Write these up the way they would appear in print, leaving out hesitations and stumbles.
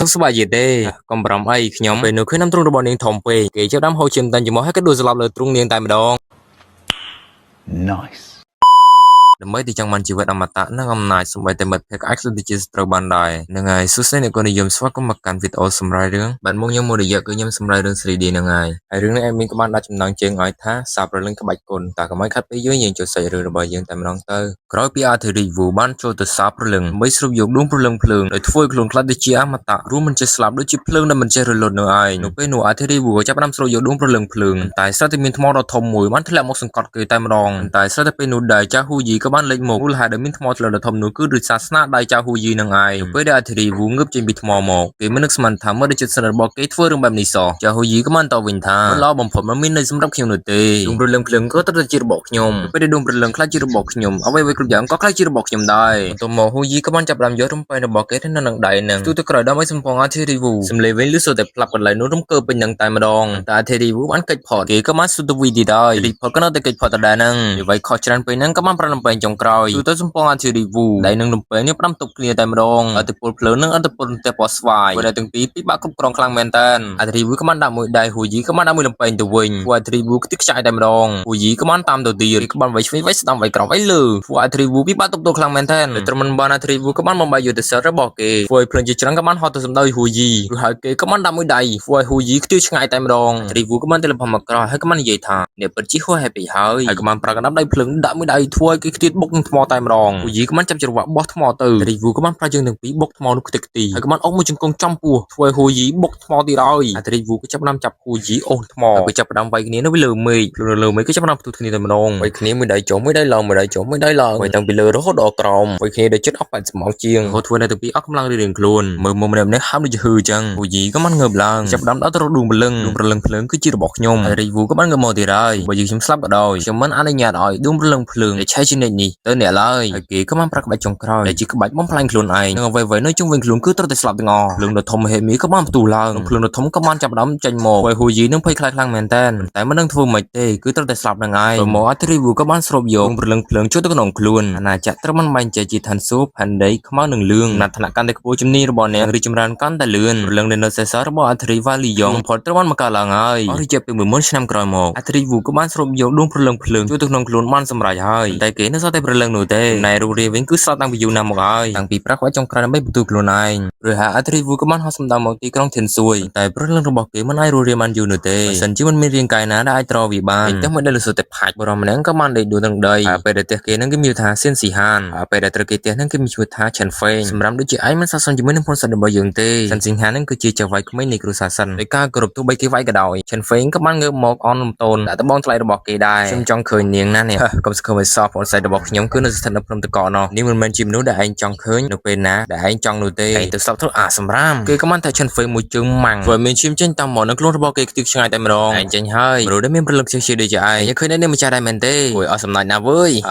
សុខសប្បាយទេកុំបារម្ភអីខ្ញុំពេលនោះឃើញน้ำទ្រូងរបស់នាងធំពេកគេចាប់ដើមហូរឈាមតែច្រមុះហើយក៏ដួលស្លាប់លើទ្រូងនាងតែម្ដង Nice. ដើម្បីទៅចង់បានជីវិតអមតៈនិងអំណាចសូម្បីតែមិត្តភក្តិអាចក្លាយទៅជាសត្រូវបានដែរហ្នឹងហើយសួស្តីអ្នកកូននិយមស្វាគមន៍មកកាន់វីដេអូសម្រាប់រឿងបាទមកខ្ញុំមួយរយៈគឺខ្ញុំសម្រាប់រឿង 3D ហ្នឹងហើយហើយរឿងនេះឯងមានក៏បានដាក់ចំណងជើងឲ្យថាសាបរលឹងក្បាច់គុណតើកុំឲ្យខាត់ពេលយូរយើងចូលសាច់រឿងរបស់យើងតែម្ដងទៅក្រោយពី Artery Wu បានចូលទៅសាបព្រលឹងដើម្បីស្រូបយកដួងព្រលឹងភ្លើងដោយធ្វើឲ្យខ្លួនក្លាយទៅជាអមតៈរួមមិនចេះស្លាប់ដូចជាភ្លើងដែលមិនចេះរលត់នោះឯងនៅពេលនោះ Artery Wu ក៏ចាប់ផ្ដើមស្រូបយកដួងព្រលឹងភ្លើងតែស្រាប់តែមានថ្មដ៏ធំមួយបានធ្លាក់មកសង្កត់គេតែម្ដងតែស្រាប់តែពេលនោះដែរចាហ៊ូយីក៏បានលេចមកមូលហេតុដែលមានថ្មធ្លាក់ដ៏ធំនោះគឺដោយសារស្នាដៃចាហ៊ូយីនឹងឯងនៅពេលដែល Artery Wu ងើបចេញពីថ្មមកគេមិននឹកស្មានថាមើលដូចចិត្តស្និទ្ធរបស់គេធ្វើរឿងបែបនេះសោះចាហ៊ូយីក៏បានតបវិញថាមិនល្អបំផុតមិនមានន័យសម្រាប់ខ្ញុំនោះទេដួងព្រលឹងភ្លើងក៏ត្រូវតែជារបស់ខ្ញុំពេលដែលដួងព្រលឹងក្លាយជារបស់ខ្ញុំអ្វីៗគ្រប់យ៉ាងក៏ក្លាយជារបស់ខ្ញុំដែរបន្ទាប់មកហ៊ូយីក៏បានចាប់ផ្ដើមយករំពេងរបស់គេទៅនៅនឹងដៃនឹងទូទៅក្រោយដើម្បីសម្ពង Artery Wu សំលេងវិញឮសូរតែផ្លាប់កន្លែងនោះរំកើពេញនឹងតែម្ដងតែ Artery Wu បានកិច្ចផុតគេក៏បានស៊ូទៅវីទៀតហើយរីផុតក៏នៅតែកិច្ចផុតដដែលហ្នឹងអ្វីខុសច្រើនពេកហ្នឹងក៏បានប្រើលំពេងចុងក្រោយទូទៅសម្ពង Artery Wu ដៃនឹងលំពេងនេះផ្ដាំទប់គ្នាតែម្ដងអតិពលភ្លើងនិងអតិពលរន្ទះពណ៌ស្វាយព្រោះតែទាំងពីរពិបាកគ្រប់គ្រងខ្លាំងមែនតើ Artery Wu ក៏បានដាក់មួយដៃហ៊ូយីក៏បានដាក់មួយលំពេងទៅវិញពួក Artery Wu ខ្ទេចខ្ចាយតែម្ដងហ៊ូយីក៏បានតាមទៅទៀតក៏បានវាយឆ្វេងវាយស្ដាំវាយក្រោមវាយលើពួក Artery Wu ពិបាកទប់ទល់ខ្លាំងមែនតើតែត្រឹមមិនបាន Artery Wu ក៏បានបំបែកយុទ្ធសាស្ត្ររបស់គេធ្វើឲ្យភ្លើងជាច្រើនក៏បានហត់ទៅសម្ដៅហ៊ូយីឬហើយគេក៏បានដាក់មួយដៃធ្វើឲ្យហ៊ូយីខ្ទាវឆ្ងាយតែម្ដង Artery Wu ក៏បានទៅលំមកក្រោយហើយក៏បាននិយាយថាអ្នកពិតជាហួសហេតុពេកហើយហើយក៏បានប្រើកណ្ដាប់ដៃភ្លើងដាក់មួយដៃធ្វើឲ្យគេខ្ទាតបុកនឹងថ្មតែម្ដងហ៊ូយីក៏បានចាប់ច្រវាក់បោះថ្មទៅ Artery Wu ក៏បានប្រើជើងទាំងពីរបុកថ្មនោះខ្ទេចខ្ទីហើយក៏បានអុកមួយជង្គង់ចំពោះធ្វើឲ្យហ៊ូយីបុកថ្មទៀតហើយ Artery Wu ក៏ចាប់ផ្ដើមចាប់ហ៊ូយីអូសថ្មហើយក៏ចាប់ផ្ដើមវាយគ្នានៅលើមេឃភ្លើងលើមេឃក៏ចាប់ផ្ដើមផ្ទុះគ្នាតែម្ដងវាយគ្នាមួយដៃចុះមួយដៃឡើងមួយដៃចុះមួយដៃឡើងវាយតាំងពីលើរហូតដល់ក្រោមវាយគ្នាដល់ចិត្តអស់80ម៉ោងជាងរហូតធ្វើនៅទាំងពីរអស់កម្លាំងរៀងៗខ្លួនមើលមុំម្នាក់ៗហើមដូចជាហឺចឹងហ៊ូយីក៏បានងើបឡើងចាប់ផ្ដើមដល់ទៅរកដួងព្រលឹងដួងព្រលឹងភ្លើងគឺជារបស់ខ្ញុំហើយរីវូក៏បានងើបមកទៀតហើយបើយើងខ្ញុំស្លាប់ក៏ដោយខ្ញុំមិនអនុញ្ញាតឲ្យដួងព្រលឹងភ្លើងដែលឆេះជានិច្ចនេះទៅអ្នកឡើយហើយគេក៏បានប្រើក្បាច់ចុងក្រោយដែលជាក្បាច់បំផ្លាញខ្លួនឯងនិងអ្វីៗនៅជុំវិញខ្លួនគឺត្រូវតែស្លាប់ទាំងអស់ភ្លើងដ៏ធំមហិមាក៏បានផ្ទុះឡើងនិងភ្លើងដ៏ធំក៏បានចាប់ផ្ដើមចេញមកហើយហ៊ូយីនឹងភ័យខ្លាចខ្លាំងមែនតើតែមិនដឹងធ្វើម៉េចទេគឺត្រូវតែស្លាប់នឹងឯងព្រោះមកអធិរីវូក៏បានស្រូបយកព្រលឹងភ្លើងចូលទៅក្នុងខ្លួនអាណាចក្រត្រូវបានបែងចែកជាឋានសួគ៌ផែនដីខ្មៅនិងលឿងណាត់ថ្នាក់កាន់តែខ្ពស់ជំនាញរបស់អ្នករីកចម្រើនកាន់តែលឿនព្រលឹងដែលនៅសេសសល់របស់អធិរីវ៉ាលីយ៉ុងបំផុតត្រូវបានបង្កើតឡើងហើយអស់រយៈពេល10000ឆ្នាំក្រោយមកអធិរីវូក៏បានស្រូបយកដួងព្រលឹងភ្លើងចូលទៅក្នុងខ្លួនបានសម្រេចហើយតែគេនៅសល់តែព្រលឹងនោះទេណែរូបរាងវិញគឺស្លាប់តាំងពីយូរណាស់មកហើយតាំងពីប្រាក់ក្បាច់ចុងក្រោយដើម្បីបន្ទូខ្លួនឯងឬហាអធិរីវូក៏បានហោះសម្ដៅមកទីក្រុងធានសួយតែព្រលឹងរបស់គេមិនអាចរស់រានបានយូរនោះទេបើសិនជាមិនមានរាងកាយណាដែលអាចទ្រវាបានផ្ទះមួយដែលលសុទ្ធតែផាច់បរិមម្នាក់ក៏បានដេកដួលនឹងដីហើយពេលដែលផ្ទះគេនឹងគេមានថាសៀនស៊ីហានហើយពេលដែលត្រូវគេផ្ទះនឹងគេមានឈ្មោះថាឆិនហ្វេងសម្រាប់ដូចជាឯងមិនស័ក្តិសមជាមួយនឹងភុនសិនរបស់យើងទេសិនស៊ីហាននឹងគឺជាចៅហ្វាយក្មេងនៃគ្រួសារសិនដោយការគោរពទោះបីគេវាយក៏ដោយឆិនហ្វេងក៏បានងើបមកអន់លំទោនដាក់ត្បូងថ្លៃរបស់គេដែរខ្ញុំចង់ឃើញនាងណានេះកុំសង្ឃឹមឲ្យសោះបងស្រីរបស់ខ្ញុំគឺនៅស្ថិតនៅភ្នំតកណោះនេះមិនមែនជាមនុស្សដែលឯងចង់ឃើញនៅពេលណាដែលឯងចង់នោះទេឯងទៅស្លាប់ធ្វើអាសម្រាមគេក៏បានតែឆិនហ្វេងមួយជើងម៉ាំងធ្វើឲ្យមានឈាមចេញតាមមកនៅខ្លួនរបស់គេខ្ទិះឆ្ងាយតែម្ដងឯងចេញហើយមនុស្សដែលមានព្រលឹងខ្ជិះខ្ជាយដូចជាឯងឃើញនៅម្ចាស់ដែរមែនទេអូយអស់សំណាចណាស់វើយ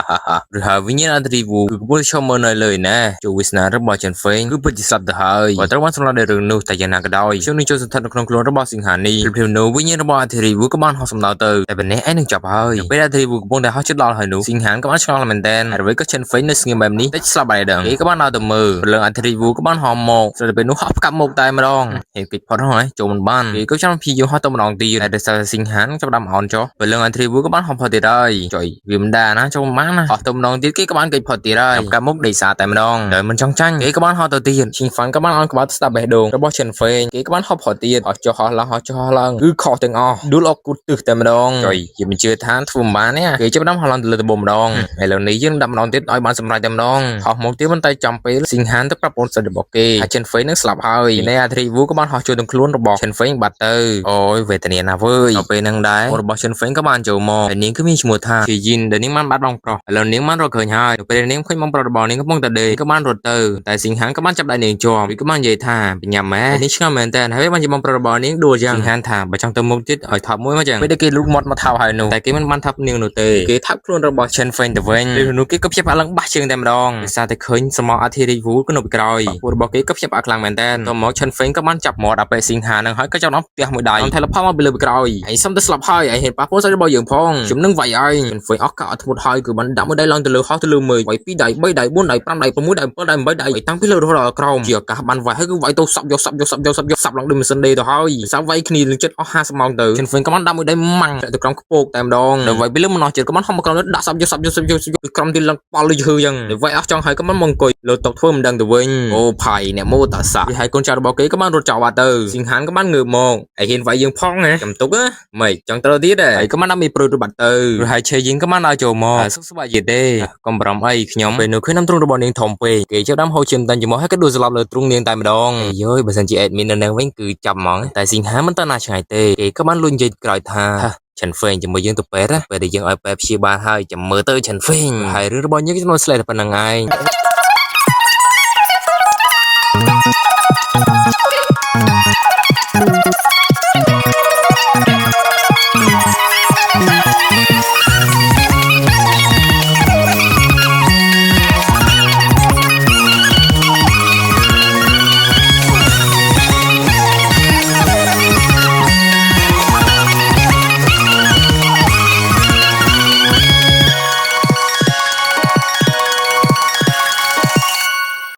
ឬហើយវិញ្ញាណអន្តរីវូគឺកំពុងឈរមើលនៅលើណាជួវាសនារបស់ចិនហ្វេងគឺពិតជាស្លាប់ទៅហើយបើត្រូវបានសម្លាប់ដោយរឿងនោះតែយ៉ាងណាក៏ដោយខ្ញុំនឹងចូលសន្ធិដ្ឋនៅក្នុងខ្លួនរបស់សិង្ហានេះព្រមនោះវិញ្ញាណរបស់អធិរីវូក៏បានហោះសម្ដៅទៅតែប៉ុណ្ណេះឯងនឹងចាប់ហើយនៅពេលអធិរីវូកំពុងតែហោះចិត្តដល់ហើយនោះសិង្ហានក៏បានឆ្ងល់មែនទែនហើយអ្វីក៏ចិនហ្វេងនៅស្ងៀមបែបនេះតិចស្លាប់ហើយដឹងគេក៏បានដើរទៅមើលព្រលឹងអធិរីវូក៏បានហោះមកស្រាប់តែពេលនោះហោះផ្កាប់មកតែម្ដងហេកិច្ចផុតហើយចូលមិនបានគេក៏ចាំភីយហោះទៅម្ដងទៀតតែដោយសារសិង្ហានចាប់ដើមអោនចុះព្រលឹងអធិរីវូក៏បានហោះផុតទៀតហើយចុយវាមិនដែរណាចូលមិនបានណាហោះទៅម្ដងទៀតគេក៏បានកិច្ចផុតទៀតហើយផ្កាប់មុខដេកសាតែម្ដងដោយមិនចង់ចាញ់គេក៏បានហោះទៅទៀតឈីងហ្វាន់ក៏បានអោនក្បាលស្ដាប់បេះដូងរបស់ចិនហ្វេងគេក៏បានហោះផុតទៀតហោះចុះហោះឡើងហោះចុះហោះឡើងគឺខុសទាំងអស់ដួលអកគូទឹះតែម្ដងចុយជាមិនជឿថាធ្វើមិនបានទេគេចាប់ដើមហោះឡើងទៅលើដំបូងម្ដងឥឡូវនេះយើងដាក់ម្ដងទៀតឲ្យបានសម្រេចតែម្ដងហោះមកទៀតមិនតែចំពេលសិង្ហានទៅប្រាប់អូនសិនរបស់គេហើយចិនហ្វេងនឹងស្លាប់ហើយនៃអាធីវូក៏បានហោះចូលក្នុងខ្លួនរបស់ចិនហ្វេងបាត់ទៅអូយវេទនាណាស់វើយដល់ពេលហ្នឹងដែររបស់ចិនហ្វេងក៏បានចូលមកហើយនាងគឺមានឈ្មោះថាជាយីនដែលនាងបានបាត់បងប្រុសឥឡូវនាងបានរកឃើញហើយដល់ពេលនាងឃើញបងប្រុសរបស់នាងកំពុងតែដេកក៏បានរត់ទៅតែសិង្ហានក៏បានចាប់ដៃនាងជាប់វាក៏បាននិយាយថាបញ្ញាម៉ែនេះឆ្ងល់មែនតើហើយបានជាបងប្រុសរបស់នាងដួលយ៉ាងសិង្ហានថាបើចង់ទៅមុខទៀតឲ្យថប់មួយមកចឹងពេលដែលគេលូកមាត់មកថប់ហើយនោះតែគេមិនបានថប់នាងនោះទេគេថប់ខ្លួនរបស់ Chen Feng ទៅវិញ ពេលនោះគេក៏ភ្ញាក់ផ្អើលឡើងបាសជើងតែម្ដងដោយសារតែឃើញសមអធិរាជវូក៏នៅពីក្រោយពួករបស់គេក៏ភ្ញាក់ផ្អើលខ្លាំងមែនតើតមកឈិនហ្វេងក៏បានចាប់មាត់អាប៉េស៊ីងហានឹងហើយក៏ចាប់ដល់ផ្ទះមួយដៃ teleport មកពីលើពីក្រោយឯងសុំទៅស្លាប់ហើយឯងហ៊ានប៉ះពោះសាច់របស់យើងផងខ្ញុំនឹងវាយឯងឈិនហ្វេងអស់កអត់ធ្មត់ហើយគឺបានដាក់មួយដៃឡើងទៅលើហោះទៅលើមេឃវាយ2ដៃ3ដៃ4ដៃ5ដៃ6ដៃ7ដៃ8ដៃតាំងពីលើរហូតដល់ក្រោមជាឱកាសបានវាយហើយគឺវាយទៅសាប់យកសាប់យកសាប់យកសាប់យកសាប់ឡើងដូចម៉ាស៊ីនដេទៅហើយសាប់វាយគ្នានឹងចិត្តអស់50ម៉ោងទៅឈិនហ្វេងក៏បានដាក់មួយដៃម៉ាំងទៅក្រោមខ្ពកតែម្ដងដល់វាយពីលើមនោជាតិក៏បានហោះមកក្រោមដាក់សាប់យកសាប់យកសាប់យកសាប់យកក្រោមទីឡើងប៉ល់ដូចឈឺចឹងដល់វាយអស់ចង់ហើយក៏បានមកអង្គុយលើតុធ្វើមិនដឹងទៅវិញអូផៃអ្នកមោតាសាហើយកូនចៅរបស់គេក៏បានរត់ចោលបាត់ទៅស៊ីងហានក៏បានងើបមកឯហ៊ានវាយយើងផងណាចាំទុកណាមិនចង់ត្រូវទៀតទេហើយក៏បានដាក់មីព្រួយរត់បាត់ទៅឬហើយឆេយីងក៏បានឲ្យចូលមកសុខសប្បាយទេកុំបារម្ភអីខ្ញុំពេលនោះឃើញនំទ្រូងរបស់នាងធំពេកគេចាប់ដើមហូរឈាមតាញ់ច្មោះហើយក៏ដួលស្លាប់លើទ្រូងនាងតែម្ដងអាយយបើសិនជា admin នៅនឹងវិញគឺចាប់ហ្មងតែស៊ីងហានមិនតណាឆ្ងាយទេគេក៏បានលួចនិយាយក្រោយថាឆិនហ្វេងជាមួយយើងទៅពេទ្យណាពេលដែលយើងឲ្យពេទ្យព្យាបាលហើយចាំមើលទៅឆិនហ្វេងហើយរឿងរបស់យើងគឺចំនួនស្លេះតែប៉ុណ្្នឹងឯង។